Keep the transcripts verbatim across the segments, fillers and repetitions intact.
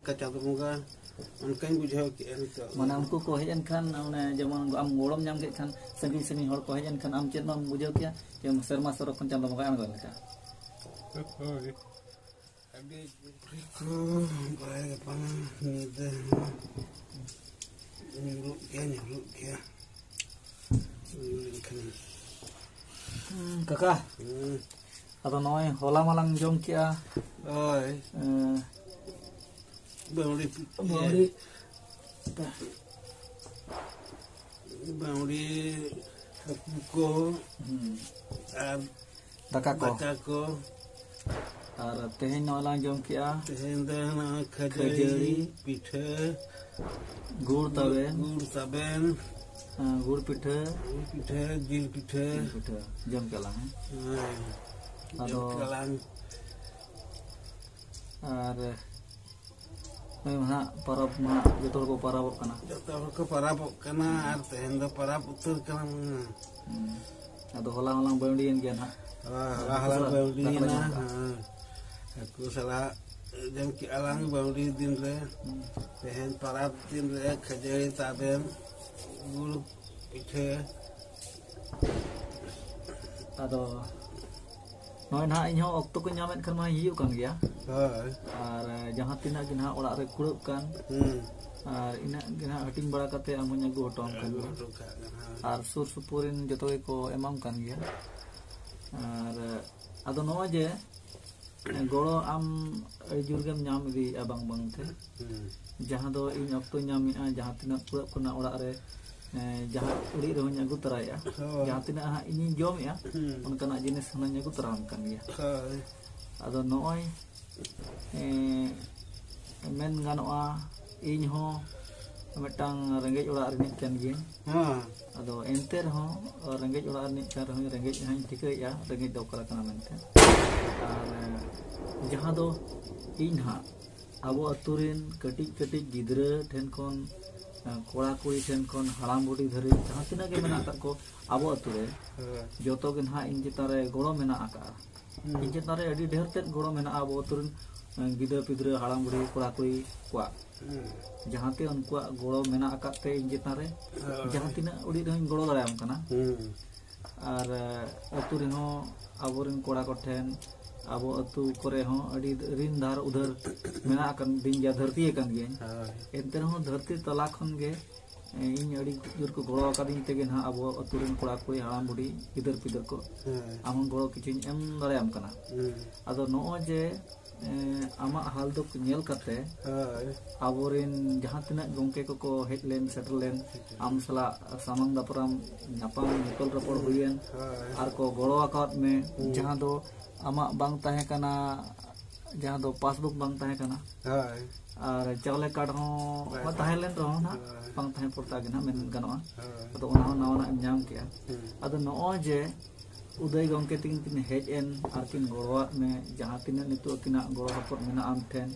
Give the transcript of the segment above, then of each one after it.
ᱪᱟᱸᱫᱳ ᱵᱚᱸᱜᱟ ᱚᱱᱠᱟᱧ ᱵᱩᱡᱷᱟᱹᱣ ᱠᱮᱜᱼᱟ ᱱᱤᱛᱚᱜ᱾ ᱢᱟᱱᱮ ᱩᱱᱠᱩ ᱠᱚ ᱦᱮᱡ ᱮᱱ ᱠᱷᱟᱱ, ᱚᱱᱮ ᱡᱮᱢᱚᱱ ᱟᱢ ᱜᱚᱲᱚᱢ ᱧᱟᱢ ᱠᱮᱫ ᱠᱷᱟᱱ, ᱥᱟᱺᱜᱤᱧ ᱥᱟᱺᱜᱤᱧ ᱦᱚᱲ ᱠᱚ ᱦᱮᱡ ᱮᱱ ᱠᱷᱟᱱ, ᱟᱢ ᱪᱮᱫ ᱵᱟᱢ ᱵᱩᱡᱷᱟᱹᱣ ᱠᱮᱭᱟ ᱡᱮ ᱥᱮᱨᱢᱟ ᱥᱚᱨᱚᱜ ᱠᱷᱚᱱ ᱪᱟᱸᱫᱳ ᱵᱚᱸᱜᱟᱭ ᱟᱬᱜᱚ ᱞᱮᱠᱟ? ᱦᱳᱭ᱾ ᱟᱹᱰᱤ ᱯᱩᱠᱷᱨᱤ ᱠᱚ ᱵᱟᱭ ᱜᱟᱯᱟᱱᱟ, ᱧᱤᱫᱟᱹ ᱦᱚᱸ ᱧᱩᱨᱩᱜ ᱜᱮᱭᱟ, ᱧᱩᱨᱩᱜ ᱜᱮᱭᱟ᱾ ᱧᱩᱨᱩ ᱞᱮᱱᱠᱷᱟᱱ᱾ ᱦᱩᱸ, ᱠᱟᱠᱟ᱾ ᱦᱩᱸ᱾ ᱟᱫᱚ ᱱᱚᱜᱼᱚᱭ ᱦᱚᱞᱟ ᱢᱟᱞᱟᱝ ᱡᱚᱢ ᱠᱮᱜᱼᱟ᱾ ᱦᱳᱭ᱾ ᱮᱸ, ᱵᱟᱹᱣᱲᱤ ᱯᱤᱴᱷᱟᱹ᱾ ᱵᱟᱹᱣᱲᱤ᱾ ᱵᱟᱹᱣᱲᱤ, ᱦᱟᱹᱠᱩ ᱠᱚ᱾ ᱦᱩᱸ᱾ ᱟᱨ ᱫᱟᱠᱟ ᱠᱚ᱾ ᱫᱟᱠᱟ ᱠᱚ᱾ ᱟᱨ ᱛᱮᱦᱮᱧ ᱱᱚᱜᱼᱚᱭ ᱞᱟᱝ ᱡᱚᱢ ᱠᱮᱜᱼᱟ᱾ ᱛᱮᱦᱮᱧ ᱫᱚ ᱱᱚᱜᱼᱚᱭ ᱠᱷᱟᱹᱡᱟᱹᱲᱤ, ᱠᱷᱟᱹᱡᱟᱹᱲᱤ᱾ ᱯᱤᱴᱷᱟᱹ᱾ ᱜᱩᱲ ᱛᱟᱵᱮᱱ᱾ ᱜᱩᱲ ᱛᱟᱵᱮᱱ᱾ ᱦᱮᱸ, ᱜᱩᱲ ᱯᱤᱴᱷᱟᱹ᱾ ᱜᱩᱲ ᱯᱤᱴᱷᱟᱹ, ᱡᱤᱞ ᱯᱤᱴᱷᱟᱹ᱾ ᱡᱤᱞ ᱯᱤᱴᱷᱟᱹ ᱡᱚᱢ ᱠᱮᱜᱼᱟ ᱞᱟᱝ, ᱦᱮᱸ? ᱦᱮᱸ, ᱟᱫᱚ ᱡᱚᱢ ᱠᱮᱜᱼᱟ ᱞᱟᱝ᱾ ᱟᱨ ᱱᱚᱜᱼᱚᱭ ᱢᱟ ᱦᱟᱸᱜ ᱯᱚᱨᱚᱵᱽ ᱢᱟ ᱦᱟᱸᱜ ᱡᱚᱛᱚ ᱦᱚᱲ ᱠᱚ ᱯᱚᱨᱚᱵᱚᱜ ᱠᱟᱱᱟ᱾ ᱡᱚᱛᱚ ᱦᱚᱲ ᱠᱚ ᱯᱚᱨᱚᱵᱚᱜ ᱠᱟᱱᱟ ᱟᱨ ᱛᱮᱦᱮᱧ ᱫᱚ ᱯᱚᱨᱚᱵᱽ ᱩᱛᱟᱹᱨ ᱠᱟᱱᱟ᱾ ᱦᱩᱸ᱾ ᱟᱫᱚ ᱦᱚᱞᱟ ᱦᱚᱸᱞᱟᱝ ᱵᱟᱹᱣᱰᱤᱭᱮᱱ ᱜᱮᱭᱟ ᱱᱟᱦᱟᱜ᱾ ᱦᱳᱭ, ᱦᱚᱞᱟ ᱦᱚᱞᱟᱝ ᱫᱟᱠᱟ ᱞᱮ ᱵᱟᱹᱣᱰᱤᱭᱮᱱᱟ, ᱡᱚᱢ ᱠᱟᱜᱼᱟ᱾ ᱦᱮᱸ᱾ ᱦᱟᱹᱠᱩ ᱥᱟᱞᱟᱜ ᱡᱚᱢ ᱠᱮᱜᱼᱟ ᱞᱟᱝ ᱵᱟᱹᱣᱰᱤ ᱫᱤᱱ ᱨᱮ᱾ ᱦᱩᱸ᱾ ᱛᱮᱦᱮᱧ ᱯᱚᱨᱚᱵᱽ ᱫᱤᱱ ᱨᱮ ᱠᱷᱟᱹᱡᱟᱹᱲᱤ, ᱛᱟᱵᱮᱱ, ᱜᱩᱲ ᱯᱤᱴᱷᱟᱹ᱾ ᱟᱫᱚ ᱱᱚᱜᱼᱚᱭ ᱱᱟᱦᱟᱜ ᱤᱧ ᱦᱚᱸ ᱚᱠᱛᱚ ᱠᱚ ᱧᱟᱢᱮᱫ ᱠᱷᱟᱱ ᱢᱟᱧ ᱦᱤᱡᱩᱜ ᱠᱟᱱ ᱜᱮᱭᱟ᱾ ᱦᱳᱭ᱾ ᱟᱨ ᱡᱟᱦᱟᱸ ᱛᱤᱱᱟᱹᱜ ᱜᱮ ᱱᱟᱦᱟᱜ ᱚᱲᱟᱜ ᱨᱮ ᱠᱩᱲᱟᱹᱜ ᱠᱟᱱ, ᱦᱩᱸ᱾ ᱟᱨ ᱤᱱᱟᱹᱜ ᱜᱮ ᱱᱟᱦᱟᱜ ᱦᱟᱹᱴᱤᱧ ᱵᱟᱲᱟ ᱠᱟᱛᱮ ᱟᱢ ᱦᱚᱸᱧ ᱟᱹᱜᱩ ᱦᱚᱴᱚ ᱟᱢ ᱠᱟᱱ ᱟᱹᱜᱩ ᱜᱮᱭᱟ᱾ ᱦᱚᱴᱚ ᱠᱟᱜ ᱠᱟᱱᱟ, ᱦᱳᱭ᱾ ᱟᱨ ᱥᱩᱨ ᱥᱩᱯᱩᱨ ᱨᱮᱱ ᱡᱚᱛᱚ ᱜᱮᱠᱚ ᱮᱢᱟᱢ ᱠᱟᱱ ᱜᱮᱭᱟ᱾ ᱟᱨ ᱟᱫᱚ ᱱᱚᱜᱼᱚᱭ ᱡᱮ ᱜᱚᱲᱚ ᱟᱢ ᱟᱹᱰᱤ ᱡᱳᱨ ᱜᱮᱢ ᱧᱟᱢ ᱤᱫᱤᱭᱮᱫᱼᱟ ᱵᱟᱝ ᱵᱟᱝ ᱛᱮ᱾ ᱦᱩᱸ᱾ ᱡᱟᱦᱟᱸ ᱫᱚ ᱤᱧ ᱚᱠᱛᱚᱧ ᱧᱟᱢᱮᱫᱼᱟ, ᱡᱟᱦᱟᱸ ᱛᱤᱱᱟᱹᱜ ᱠᱩᱲᱟᱹᱜ ᱠᱟᱱᱟ ᱚᱲᱟᱜ ᱨᱮ, ᱮᱸ, ᱡᱟᱦᱟᱸ ᱩᱰᱤᱡ ᱨᱮᱦᱚᱸᱧ ᱟᱹᱜᱩ ᱛᱚᱨᱟᱭᱮᱫᱼᱟ, ᱦᱳᱭ᱾ ᱡᱟᱦᱟᱸ ᱛᱤᱱᱟᱹᱜ ᱦᱟᱸᱜ ᱤᱧᱤᱧ ᱡᱚᱢᱮᱫᱼᱟ, ᱦᱩᱸ᱾ ᱚᱱᱠᱟᱱᱟᱜ ᱡᱤᱱᱤᱥ ᱦᱚᱸᱧ ᱟᱹᱜᱩ ᱛᱚᱨᱟ ᱟᱢ ᱠᱟᱱ ᱜᱮᱭᱟ᱾ ᱦᱳᱭ᱾ ᱟᱫᱚ ᱱᱚᱜᱼᱚᱭ, ᱮᱸ, ᱢᱮᱱ ᱜᱟᱱᱚᱜᱼᱟ, ᱤᱧ ᱦᱚᱸ ᱢᱤᱫᱴᱟᱝ ᱨᱮᱸᱜᱮᱡ ᱚᱲᱟᱜ ᱨᱤᱱᱤᱡ ᱠᱟᱱ ᱜᱤᱭᱟᱹᱧ᱾ ᱦᱮᱸ᱾ ᱟᱫᱚ ᱮᱱᱛᱮ ᱨᱮᱦᱚᱸ, ᱨᱮᱸᱜᱮᱡ ᱚᱲᱟᱜ ᱨᱤᱱᱤᱡ ᱠᱟᱱ ᱨᱮᱦᱚᱸᱧ, ᱨᱮᱸᱜᱮᱡ ᱦᱚᱸᱧ ᱴᱷᱤᱠᱟᱹᱭᱮᱫᱼᱟ, ᱨᱮᱸᱜᱮᱡ ᱫᱚ ᱚᱠᱟ ᱞᱮᱠᱟᱱᱟ ᱢᱮᱱᱛᱮ᱾ ᱟᱨ ᱡᱟᱦᱟᱸ ᱫᱚ ᱤᱧ ᱦᱟᱸᱜ ᱟᱵᱚ ᱟᱹᱛᱩ ᱨᱤᱱ ᱠᱟᱹᱴᱤᱡ ᱠᱟᱹᱴᱤᱡ ᱜᱤᱫᱽᱨᱟᱹ ᱴᱷᱮᱱ ᱠᱷᱚᱱ, ᱠᱚᱲᱟ ᱠᱩᱲᱤ ᱴᱷᱮᱱ ᱠᱷᱚᱱ ᱦᱟᱲᱟᱢ ᱵᱩᱰᱷᱤ ᱫᱷᱟᱹᱨᱤᱡ ᱡᱟᱦᱟᱸ ᱛᱤᱱᱟᱹᱜ ᱜᱮ ᱢᱮᱱᱟᱜ ᱟᱠᱟᱫ ᱠᱚ ᱟᱵᱚ ᱟᱹᱛᱩ ᱨᱮ, ᱦᱮᱸ᱾ ᱡᱚᱛᱚ ᱜᱮ ᱱᱟᱦᱟᱜ ᱤᱧ ᱪᱮᱛᱟᱱ ᱨᱮ ᱜᱚᱲᱚ ᱢᱮᱱᱟᱜ ᱟᱠᱟᱫᱼᱟ᱾ ᱦᱩᱸ᱾ ᱤᱧ ᱪᱮᱛᱟᱱ ᱨᱮ ᱟᱹᱰᱤ ᱰᱷᱮᱨ ᱛᱮᱫ ᱜᱚᱲᱚ ᱢᱮᱱᱟᱜᱼᱟ ᱟᱵᱚ ᱟᱹᱛᱩ ᱨᱮᱱ ᱜᱤᱫᱽᱨᱟᱹ ᱯᱤᱫᱽᱨᱟᱹ, ᱦᱟᱲᱟᱢ ᱵᱩᱲᱦᱤ, ᱠᱚᱲᱟ ᱠᱩᱲᱤ ᱠᱚᱣᱟᱜ, ᱡᱟᱦᱟᱸᱛᱮ ᱩᱱᱠᱩᱣᱟᱜ ᱜᱚᱲᱚ ᱢᱮᱱᱟᱜ ᱟᱠᱟᱫ ᱛᱮ ᱤᱧ ᱪᱮᱛᱟᱱ ᱨᱮ ᱡᱟᱦᱟᱸ ᱛᱤᱱᱟᱹᱜ ᱩᱰᱤᱡ ᱨᱮᱦᱚᱸᱧ ᱜᱚᱲᱚ ᱫᱟᱲᱮᱭᱟᱢ ᱠᱟᱱᱟ᱾ ᱟᱨ ᱟᱹᱛᱩ ᱨᱮᱦᱚᱸ ᱟᱵᱚᱨᱮᱱ ᱠᱚᱲᱟ ᱠᱚᱴᱷᱮᱱ, ᱟᱵᱚ ᱟᱹᱛᱩ ᱠᱚᱨᱮ ᱦᱚᱸ ᱟᱹᱰᱤ ᱨᱤᱱ ᱫᱷᱟᱨ ᱩᱫᱷᱟᱹᱨ ᱢᱮᱱᱟᱜ ᱟᱠᱟᱫ ᱫᱤᱧ ᱜᱮᱭᱟ, ᱫᱷᱟᱹᱨᱛᱤ ᱟᱠᱟᱱ ᱜᱤᱭᱟᱹᱧ᱾ ᱮᱱᱛᱮ ᱨᱮᱦᱚᱸ ᱫᱷᱟᱹᱨᱛᱤ ᱛᱟᱞᱟ ᱠᱷᱚᱱ ᱜᱮ ᱤᱧ ᱟᱹᱰᱤ ᱡᱳᱨ ᱠᱚ ᱜᱚᱲᱚ ᱟᱠᱟᱫᱤᱧ ᱛᱮᱜᱮ ᱱᱟᱦᱟᱜ ᱟᱵᱚ ᱟᱹᱛᱩ ᱨᱮᱱ ᱠᱚᱲᱟ ᱠᱩᱲᱤ, ᱦᱟᱲᱟᱢ ᱵᱩᱰᱷᱤ, ᱜᱤᱫᱟᱹᱨ ᱯᱤᱫᱟᱹᱨ ᱠᱚ ᱟᱢ ᱦᱚᱸ ᱜᱚᱲᱚ ᱠᱤᱪᱷᱩᱧ ᱮᱢ ᱫᱟᱲᱮᱭᱟᱢ ᱠᱟᱱᱟ᱾ ᱟᱫᱚ ᱱᱚᱜᱼᱚᱭ ᱡᱮ ᱮᱸ, ᱟᱢᱟᱜ ᱦᱟᱞ ᱫᱩᱠ ᱧᱮᱞ ᱠᱟᱛᱮ ᱟᱵᱚᱨᱮᱱ ᱡᱟᱦᱟᱸ ᱛᱤᱱᱟᱹᱜ ᱜᱚᱢᱠᱮ ᱠᱚᱠᱚ ᱦᱮᱡ ᱞᱮᱱ, ᱥᱮᱴᱮᱨ ᱞᱮᱱ, ᱟᱢ ᱥᱟᱞᱟᱜ ᱥᱟᱢᱟᱝ ᱫᱟᱯᱨᱟᱢ ᱧᱟᱯᱟᱢ ᱧᱮᱯᱮᱞ ᱨᱚᱯᱚᱲ ᱦᱩᱭᱮᱱ, ᱟᱨ ᱠᱚ ᱜᱚᱲᱚ ᱟᱠᱟᱫ ᱢᱮ, ᱡᱟᱦᱟᱸ ᱫᱚ ᱟᱢᱟᱜ ᱵᱟᱝ ᱛᱟᱦᱮᱸ ᱠᱟᱱᱟ, ᱡᱟᱦᱟᱸ ᱫᱚ ᱯᱟᱥᱵᱩᱠ ᱵᱟᱝ ᱛᱟᱦᱮᱸ ᱠᱟᱱᱟ, ᱟᱨ ᱪᱟᱣᱞᱮ ᱠᱟᱨᱰ ᱦᱚᱸ ᱛᱟᱦᱮᱸ ᱞᱮᱱ ᱨᱮᱦᱚᱸ ᱱᱟᱜ ᱵᱟᱝ ᱛᱟᱦᱮᱸ ᱯᱚᱨᱛᱟ ᱜᱮ ᱱᱟᱜ ᱢᱮᱱ ᱜᱟᱱᱚᱜᱼᱟ᱾ ᱟᱫᱚ ᱚᱱᱟ ᱦᱚᱸ ᱱᱟᱣᱟᱱᱟᱜ ᱮᱢ ᱧᱟᱢ ᱠᱮᱜᱼᱟ᱾ ᱟᱫᱚ ᱱᱚᱜᱼᱚᱭ ᱡᱮ ᱩᱫᱟᱹᱭ ᱜᱚᱢᱠᱮ ᱛᱤᱠᱤᱱ ᱠᱤᱱ ᱦᱮᱡ ᱮᱱ ᱟᱨ ᱠᱤᱱ ᱜᱚᱲᱚᱣᱟᱫ ᱢᱮ, ᱡᱟᱦᱟᱸ ᱛᱤᱱᱟᱹᱜ ᱱᱤᱛᱚᱜ ᱟᱹᱠᱤᱱᱟᱜ ᱜᱚᱲᱚ ᱥᱚᱯᱚᱦᱚᱫ ᱢᱮᱱᱟᱜᱼᱟ ᱟᱢ ᱴᱷᱮᱱ᱾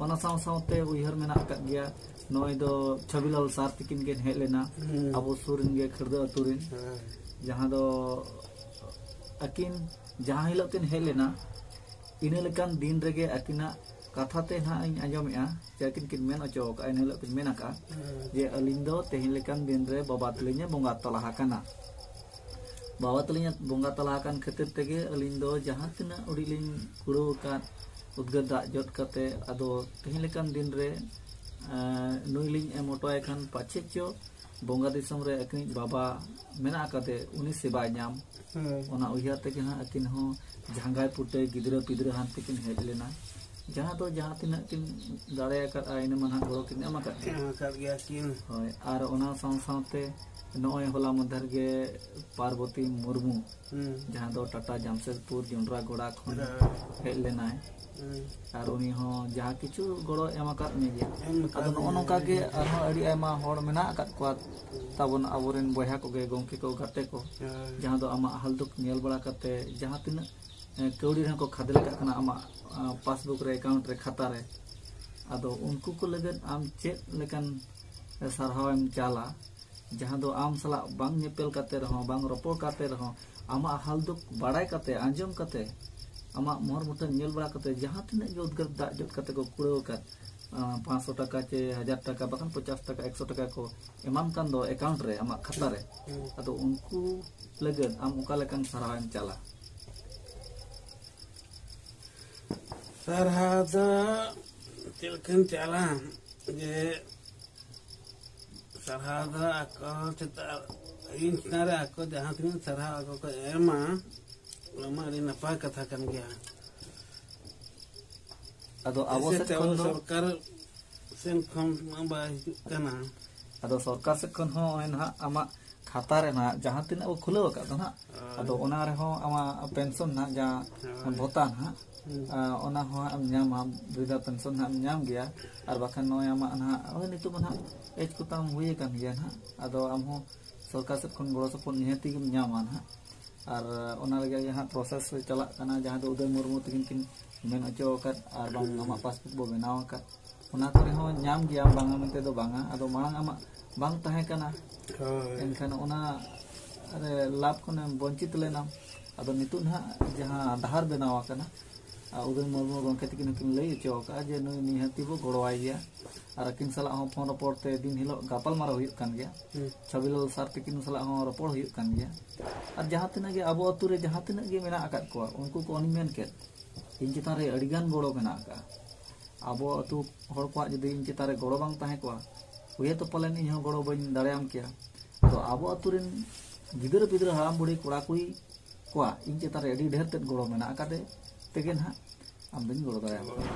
ᱚᱱᱟ ᱥᱟᱶ ᱥᱟᱶᱛᱮ ᱩᱭᱦᱟᱹᱨ ᱢᱮᱱᱟᱜ ᱟᱠᱟᱫ ᱜᱮᱭᱟ, ᱱᱚᱜᱼᱚᱭ ᱫᱚ ᱪᱷᱚᱵᱤᱞᱟᱞ ᱥᱟᱨ ᱛᱤᱠᱤᱱ ᱠᱤᱱ ᱦᱮᱡ ᱞᱮᱱᱟ, ᱟᱵᱚ ᱥᱩᱨ ᱨᱮᱱ ᱜᱮ, ᱠᱷᱟᱹᱲᱫᱟᱹ ᱟᱹᱛᱩ ᱨᱮᱱ, ᱡᱟᱦᱟᱸ ᱫᱚ ᱟᱹᱠᱤᱱ ᱡᱟᱦᱟᱸ ᱦᱤᱞᱳᱜ ᱠᱤᱱ ᱦᱮᱡ ᱞᱮᱱᱟ, ᱤᱱᱟᱹ ᱞᱮᱠᱟᱱ ᱫᱤᱱ ᱨᱮᱜᱮ ᱟᱹᱠᱤᱱᱟᱜ ᱠᱟᱛᱷᱟ ᱛᱮ ᱱᱟᱦᱟᱜ ᱤᱧ ᱟᱸᱡᱚᱢᱮᱜᱼᱟ, ᱡᱮ ᱟᱹᱠᱤᱱ ᱠᱤᱱ ᱢᱮᱱ ᱦᱚᱪᱚ ᱟᱠᱟᱫᱼᱟ, ᱤᱱᱟᱹ ᱦᱤᱞᱳᱜ ᱠᱤᱱ ᱢᱮᱱ ᱟᱠᱟᱫᱼᱟ ᱡᱮ ᱟᱹᱞᱤᱧ ᱫᱚ ᱛᱮᱦᱮᱧ ᱞᱮᱠᱟᱱ ᱫᱤᱱ ᱨᱮ ᱵᱟᱵᱟ ᱛᱟᱹᱞᱤᱧ ᱮ ᱵᱚᱸᱜᱟ ᱛᱟᱞᱟ ᱟᱠᱟᱱᱟ᱾ ᱵᱟᱵᱟ ᱛᱟᱹᱞᱤᱧ ᱮ ᱵᱚᱸᱜᱟ ᱛᱟᱞᱟ ᱟᱠᱟᱱ ᱠᱷᱟᱹᱛᱤᱨ ᱛᱮᱜᱮ ᱟᱹᱞᱤᱧ ᱫᱚ ᱡᱟᱦᱟᱸ ᱛᱤᱱᱟᱹᱜ ᱩᱰᱤᱡ ᱞᱤᱧ ᱠᱩᱲᱟᱹᱣ ᱟᱠᱟᱫ, ᱩᱫᱽᱜᱟᱹᱨ ᱫᱟᱜ ᱡᱚᱫ ᱠᱟᱛᱮ, ᱟᱫᱚ ᱛᱮᱦᱮᱧ ᱞᱮᱠᱟᱱ ᱫᱤᱱ ᱨᱮ, ᱮᱸ, ᱱᱩᱭ ᱞᱤᱧ ᱮᱢ ᱦᱚᱴᱚ ᱟᱭ ᱠᱷᱟᱱ ᱯᱟᱪᱷᱮ ᱪᱚ ᱵᱚᱸᱜᱟ ᱫᱤᱥᱚᱢ ᱨᱮ ᱟᱹᱠᱤᱱᱤᱡ ᱵᱟᱵᱟ ᱢᱮᱱᱟᱜ ᱟᱠᱟᱫᱮ, ᱩᱱᱤ ᱥᱮᱵᱟᱭ ᱧᱟᱢ᱾ ᱚᱱᱟ ᱩᱭᱦᱟᱹᱨ ᱛᱮᱜᱮ ᱦᱟᱸᱜ ᱟᱹᱠᱤᱱ ᱦᱚᱸ ᱡᱷᱟᱸᱜᱟᱭ ᱯᱩᱴᱟᱹᱭ ᱜᱤᱫᱽᱨᱟᱹ ᱯᱤᱫᱽᱨᱟᱹ ᱦᱟᱱᱛᱮ ᱠᱤᱱ ᱦᱮᱡ ᱞᱮᱱᱟ᱾ ᱡᱟᱦᱟᱸ ᱫᱚ ᱡᱟᱦᱟᱸ ᱛᱤᱱᱟᱹᱜ ᱠᱤᱱ ᱫᱟᱲᱮ ᱟᱠᱟᱫᱼᱟ, ᱤᱱᱟᱹ ᱢᱟ ᱱᱟᱦᱟᱜ ᱜᱚᱲᱚ ᱠᱤᱱ ᱮᱢ ᱟᱠᱟᱫ ᱜᱮᱭᱟ᱾ ᱮᱢ ᱟᱠᱟᱫ ᱜᱮᱭᱟ ᱠᱤᱱ᱾ ᱦᱳᱭ, ᱟᱨ ᱚᱱᱟ ᱥᱟᱶ ᱥᱟᱶᱛᱮ ᱱᱚᱜᱼᱚᱭ ᱦᱚᱞᱟ ᱢᱟᱫᱷᱮᱨ ᱜᱮ ᱯᱟᱨᱵᱚᱛᱤ ᱢᱩᱨᱢᱩ, ᱦᱩᱸ᱾ ᱡᱟᱦᱟᱸ ᱫᱚ ᱴᱟᱴᱟ ᱡᱟᱢᱥᱮᱫᱽᱯᱩᱨ ᱡᱚᱱᱰᱨᱟ ᱜᱚᱲᱟ ᱠᱷᱚᱱ ᱦᱳᱭ᱾ ᱦᱮᱡ ᱞᱮᱱᱟᱭ᱾ ᱦᱩᱸ᱾ ᱟᱨ ᱩᱱᱤ ᱦᱚᱸ ᱡᱟᱦᱟᱸ ᱠᱤᱪᱷᱩ ᱜᱚᱲᱚ ᱮᱢ ᱟᱠᱟᱫ ᱢᱮ ᱜᱮᱭᱟ᱾ ᱮᱢ ᱟᱠᱟᱫ ᱟᱫᱚ ᱱᱚᱜᱼᱚ ᱞᱤᱧᱟᱭ᱾ ᱱᱚᱝᱠᱟ ᱜᱮ ᱟᱨᱦᱚᱸ ᱟᱹᱰᱤ ᱟᱭᱢᱟ ᱦᱚᱲ ᱢᱮᱱᱟᱜ ᱟᱠᱟᱫ ᱠᱚᱣᱟ ᱛᱟᱵᱚᱱ, ᱟᱵᱚᱨᱮᱱ ᱵᱚᱭᱦᱟ ᱠᱚᱜᱮ, ᱜᱚᱢᱠᱮ ᱠᱚ, ᱜᱟᱛᱮ ᱠᱚ, ᱦᱳᱭ᱾ ᱡᱟᱦᱟᱸ ᱫᱚ ᱟᱢᱟᱜ ᱦᱟᱞ ᱫᱩᱠ ᱧᱮᱞ ᱵᱟᱲᱟ ᱠᱟᱛᱮ ᱡᱟᱦᱟᱸ ᱛᱤᱱᱟᱹᱜ, ᱮ, ᱠᱟᱹᱣᱰᱤ ᱨᱮᱦᱚᱸ ᱠᱚ ᱠᱷᱟᱫᱽᱞᱮ ᱠᱟᱜ ᱠᱟᱱᱟ ᱟᱢᱟᱜ, ᱟ, ᱯᱟᱥᱵᱩᱠ ᱨᱮ, ᱮᱠᱟᱣᱩᱱᱴ ᱨᱮ, ᱠᱷᱟᱛᱟ ᱨᱮ᱾ ᱟᱫᱚ ᱩᱱᱠᱩ ᱠᱚ ᱞᱟᱹᱜᱤᱫ ᱟᱢ ᱪᱮᱫ ᱞᱮᱠᱟᱱ, ᱮ, ᱥᱟᱨᱦᱟᱣ ᱮᱢ ᱪᱟᱞᱟ, ᱡᱟᱦᱟᱸ ᱫᱚ ᱟᱢ ᱥᱟᱞᱟᱜ ᱵᱟᱝ ᱧᱮᱯᱮᱞ ᱠᱟᱛᱮ ᱨᱮᱦᱚᱸ, ᱵᱟᱝ ᱨᱚᱯᱚᱲ ᱠᱟᱛᱮ ᱨᱮᱦᱚᱸ, ᱟᱢᱟᱜ ᱦᱟᱞ ᱫᱩᱠ ᱵᱟᱲᱟᱭ ᱠᱟᱛᱮ, ᱟᱸᱡᱚᱢ ᱠᱟᱛᱮ, ᱟᱢᱟᱜ ᱢᱚᱦᱚᱨ ᱢᱩᱴᱷᱟᱹᱱ ᱧᱮᱞ ᱵᱟᱲᱟ ᱠᱟᱛᱮ ᱡᱟᱦᱟᱸ ᱛᱤᱱᱟᱹᱜ ᱜᱮ ᱩᱫᱽᱜᱟᱹᱨ ᱫᱟᱜ ᱡᱚᱫ ᱠᱟᱛᱮ ᱠᱚ ᱠᱩᱲᱟᱹᱣ ᱟᱠᱟᱫ, ᱟᱸ, ᱯᱟᱸᱪᱥᱚ ᱴᱟᱠᱟ ᱪᱮ ᱦᱟᱡᱟᱨ ᱴᱟᱠᱟ ᱵᱟᱠᱷᱟᱱ ᱯᱚᱪᱟᱥ ᱴᱟᱠᱟ, ᱮᱠᱥᱚ ᱴᱟᱠᱟ ᱠᱚ ᱮᱢᱟᱢ ᱠᱟᱱ ᱫᱚ ᱮᱠᱟᱣᱩᱱᱴ ᱨᱮ, ᱟᱢᱟᱜ ᱠᱷᱟᱛᱟ ᱨᱮ, ᱦᱩᱸ᱾ ᱟᱫᱚ ᱩᱱᱠᱩ ᱞᱟᱹᱜᱤᱫ ᱟᱢ ᱚᱠᱟ ᱞᱮᱠᱟᱱ ᱥᱟᱨᱦᱟᱣ ᱮᱢ ᱪᱟᱞᱟ? ᱥᱟᱨᱦᱟᱣ ᱫᱚ ᱪᱮᱫ ᱞᱮᱠᱟᱧ ᱪᱟᱞᱟ ᱡᱮ ᱥᱟᱨᱦᱟᱣ ᱫᱚ ᱟᱠᱚ ᱪᱮᱛᱟᱱ, ᱤᱧ ᱪᱮᱛᱟᱱ ᱨᱮ ᱟᱠᱚ ᱡᱟᱦᱟᱸ ᱛᱤᱱᱟᱹᱜ ᱥᱟᱨᱦᱟᱣ ᱟᱠᱚ ᱠᱚ ᱮᱢᱟ, ᱚᱱᱟ ᱢᱟ ᱟᱹᱰᱤ ᱱᱟᱯᱟᱭ ᱠᱟᱛᱷᱟ ᱠᱟᱱ ᱜᱮᱭᱟ᱾ ᱟᱫᱚ ᱟᱵᱚ ᱥᱮᱫ ᱠᱷᱚᱱ ᱫᱚ ᱥᱚᱨᱠᱟᱨ ᱥᱮᱱ ᱠᱷᱚᱱ ᱢᱟ ᱵᱟᱭ ᱦᱤᱡᱩᱜ ᱠᱟᱱᱟ᱾ ᱟᱫᱚ ᱥᱚᱨᱠᱟᱨ ᱥᱮᱫ ᱠᱷᱚᱱ ᱦᱚᱸ ᱱᱚᱜᱼᱚᱭ ᱱᱟᱦᱟᱜ ᱟᱢᱟᱜ ᱠᱷᱟᱛᱟ ᱨᱮ ᱱᱟᱦᱟᱜ ᱡᱟᱦᱟᱸ ᱛᱤᱱᱟᱹᱜ ᱵᱚ ᱠᱷᱩᱞᱟᱹᱣ ᱟᱠᱟᱫ ᱫᱚ ᱱᱟᱦᱟᱜ, ᱦᱳᱭ᱾ ᱟᱫᱚ ᱚᱱᱟ ᱨᱮᱦᱚᱸ ᱟᱢᱟᱜ ᱯᱮᱱᱥᱚᱱ ᱱᱟᱦᱟᱜ ᱡᱟᱦᱟᱸ ᱦᱳᱭ᱾ ᱵᱷᱚᱛᱟ ᱱᱟᱦᱟᱜ, ᱦᱩᱸ᱾ ᱟ, ᱚᱱᱟ ᱦᱚᱸ ᱦᱟᱸᱜ ᱮᱢ ᱧᱟᱢᱟ, ᱵᱨᱤᱫᱷᱟ ᱯᱮᱱᱥᱚᱱ ᱱᱟᱦᱟᱜ ᱮᱢ ᱧᱟᱢ ᱜᱮᱭᱟ᱾ ᱟᱨ ᱵᱟᱠᱷᱟᱱ ᱱᱚᱜᱼᱚᱭ ᱟᱢᱟᱜ ᱱᱟᱦᱟᱜ, ᱳᱭ ᱱᱤᱛᱚᱜ ᱢᱟ ᱱᱟᱦᱟᱜ ᱮᱡᱽ ᱠᱚᱛᱟᱢ ᱦᱩᱭ ᱟᱠᱟᱱ ᱜᱮᱭᱟ ᱱᱟᱦᱟᱜ, ᱟᱫᱚ ᱟᱢ ᱦᱚᱸ ᱥᱚᱨᱠᱟᱨ ᱥᱮᱫ ᱠᱷᱚᱱ ᱜᱚᱲᱚ ᱥᱚᱯᱚᱦᱚᱫ ᱱᱤᱦᱟᱹᱛᱤ ᱜᱮᱢ ᱧᱟᱢᱟ ᱱᱟᱦᱟᱜ᱾ ᱟᱨ ᱚᱱᱟ ᱞᱟᱹᱜᱤᱫ ᱜᱮ ᱦᱟᱸᱜ ᱯᱨᱚᱥᱮᱥ ᱪᱟᱞᱟᱜ ᱠᱟᱱᱟ, ᱡᱟᱦᱟᱸ ᱫᱚ ᱩᱫᱚᱭ ᱢᱩᱨᱢᱩ ᱛᱟᱹᱠᱤᱱ ᱠᱤᱱ ᱢᱮᱱ ᱦᱚᱪᱚ ᱟᱠᱟᱫ, ᱟᱨ ᱵᱟᱝ ᱟᱢᱟᱜ ᱯᱟᱥᱯᱳᱨᱴ ᱵᱚ ᱵᱮᱱᱟᱣ ᱟᱠᱟᱫ, ᱚᱱᱟ ᱠᱚᱨᱮ ᱦᱚᱸ ᱧᱟᱢ ᱜᱮᱭᱟᱢ, ᱵᱟᱝᱟ ᱢᱮᱱᱛᱮ ᱫᱚ ᱵᱟᱝᱟ᱾ ᱟᱫᱚ ᱢᱟᱲᱟᱝ ᱟᱢᱟᱜ ᱵᱟᱝ ᱛᱟᱦᱮᱸ ᱠᱟᱱᱟ, ᱦᱳᱭ᱾ ᱮᱱᱠᱷᱟᱱ ᱚᱱᱟ ᱨᱮ ᱞᱟᱵᱷ ᱠᱷᱚᱱᱮᱢ ᱵᱚᱧᱪᱤᱛ ᱞᱮᱱᱟᱢ᱾ ᱟᱫᱚ ᱱᱤᱛᱚᱜ ᱱᱟᱦᱟᱜ ᱡᱟᱦᱟᱸ ᱰᱟᱦᱟᱨ ᱵᱮᱱᱟᱣ ᱟᱠᱟᱱᱟ, ᱟᱨ ᱩᱫᱚᱭ ᱢᱩᱨᱢᱩ ᱜᱚᱢᱠᱮ ᱛᱟᱹᱠᱤᱱ ᱦᱚᱸᱠᱤᱱ ᱞᱟᱹᱭ ᱦᱚᱪᱚ ᱟᱠᱟᱫᱼᱟ ᱡᱮ ᱱᱩᱭ ᱱᱤᱦᱟᱹᱛᱤ ᱵᱚ ᱜᱚᱲᱚᱣᱟᱭ ᱜᱮᱭᱟ, ᱟᱨ ᱟᱹᱠᱤᱱ ᱥᱟᱞᱟᱜ ᱦᱚᱸ ᱯᱷᱳᱱ ᱨᱚᱯᱚᱲ ᱛᱮ ᱫᱤᱱ ᱦᱤᱞᱳᱜ ᱜᱟᱯᱟᱞ ᱢᱟᱨᱟᱣ ᱦᱩᱭᱩᱜ ᱠᱟᱱ ᱜᱮᱭᱟ᱾ ᱦᱩᱸ᱾ ᱪᱷᱚᱵᱤᱞᱟᱞ ᱥᱟᱨ ᱛᱟᱹᱠᱤᱱ ᱥᱟᱞᱟᱜ ᱦᱚᱸ ᱨᱚᱯᱚᱲ ᱦᱩᱭᱩᱜ ᱠᱟᱱ ᱜᱮᱭᱟ᱾ ᱟᱨ ᱡᱟᱦᱟᱸ ᱛᱤᱱᱟᱹᱜ ᱜᱮ ᱟᱵᱚ ᱟᱹᱛᱩ ᱨᱮ ᱡᱟᱦᱟᱸ ᱛᱤᱱᱟᱹᱜ ᱜᱮ ᱢᱮᱱᱟᱜ ᱟᱠᱟᱫ ᱠᱚᱣᱟ, ᱩᱱᱠᱩ ᱠᱚ ᱚᱱᱮᱧ ᱢᱮᱱ ᱠᱮᱫ, ᱤᱧ ᱪᱮᱛᱟᱱ ᱨᱮ ᱟᱹᱰᱤᱜᱟᱱ ᱜᱚᱲᱚ ᱢᱮᱱᱟᱜ ᱟᱠᱟᱫᱼᱟ᱾ ᱟᱵᱚ ᱟᱹᱛᱩ ᱦᱚᱲ ᱠᱚᱣᱟᱜ ᱡᱩᱫᱤ ᱤᱧ ᱪᱮᱛᱟᱱ ᱨᱮ ᱜᱚᱲᱚ ᱵᱟᱝ ᱛᱟᱦᱮᱸ ᱠᱚᱜᱼᱟ, ᱦᱩᱭ ᱛᱚ ᱯᱟᱞᱮᱱ ᱤᱧ ᱦᱚᱸ ᱜᱚᱲᱚ ᱵᱟᱹᱧ ᱫᱟᱲᱮᱭᱟᱢ ᱠᱮᱭᱟ᱾ ᱛᱚ ᱟᱵᱚ ᱟᱹᱛᱩ ᱨᱮᱱ ᱜᱤᱫᱽᱨᱟᱹ ᱯᱤᱫᱽᱨᱟᱹ, ᱦᱟᱲᱟᱢ ᱵᱩᱲᱦᱤ, ᱠᱚᱲᱟ ᱠᱩᱲᱤ ᱠᱚᱣᱟᱜ ᱤᱧ ᱪᱮᱛᱟᱱ ᱨᱮ ᱟᱹᱰᱤ ᱰᱷᱮᱨ ᱛᱮᱫ ᱜᱚᱲᱚ ᱢᱮᱱᱟᱜ ᱟᱠᱟᱫ ᱛᱮᱜᱮ ᱱᱟᱦᱟᱜ ᱟᱢ ᱫᱚᱧ ᱜᱚᱲᱚ ᱫᱟᱲᱮᱭᱟᱢ ᱠᱟᱱᱟ᱾